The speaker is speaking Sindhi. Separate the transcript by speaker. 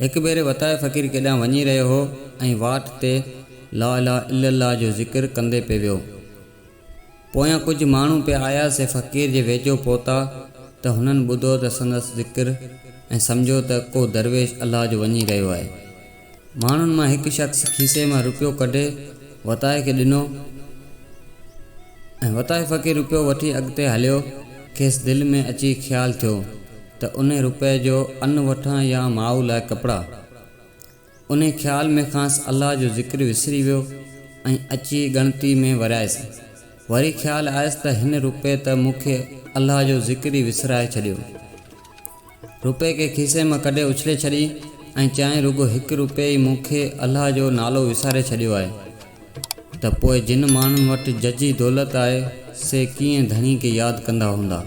Speaker 1: هڪ ڀيري وتايو فقير ڪيڏانهن وڃي رهيو هو ۽ واٽ تي لا اله الا الله جو ذڪر ڪندي پئي ويو. پويان ڪجهه ماڻهو پئي آيا سي فقير جي ويجهو پهتا ته هنن ٻڌو ته سندس ذڪر ۽ سمجهيو ته ڪو درويش الله جو وڃي رهيو آهي. ماڻهن مان هڪ شخص کيسي مان رپيو ڪڍي وتائي کي ڏنو ۽ وتائي فقير رپيو وٺي اڳتي هليو. کيس دل ۾ اچي خيال ٿيو ته انهي رپئي جو ان وٺان يا ماء لاء ڪپڙا. انهي خيال ۾ کانئس الله جو ذڪر وسري ويو ۽ اچي ڳڻتي ۾ وريائس. وري خيال آيس ته هن رپئي ته مون کي الله جو ذڪر ئي وسرائي ڇڏيو. رپئي کي کيسي مان ڪڍي اڇلي ڇڏي ۽ چيائين رڳو هڪ رپئي ئي مون کي الله جو نالو وساري ڇڏيو آهي ته پوء جن ماڻهن وٽ ججهي دولت آهي سي ڪيئن ڌڻي کي ياد ڪندا هوندا.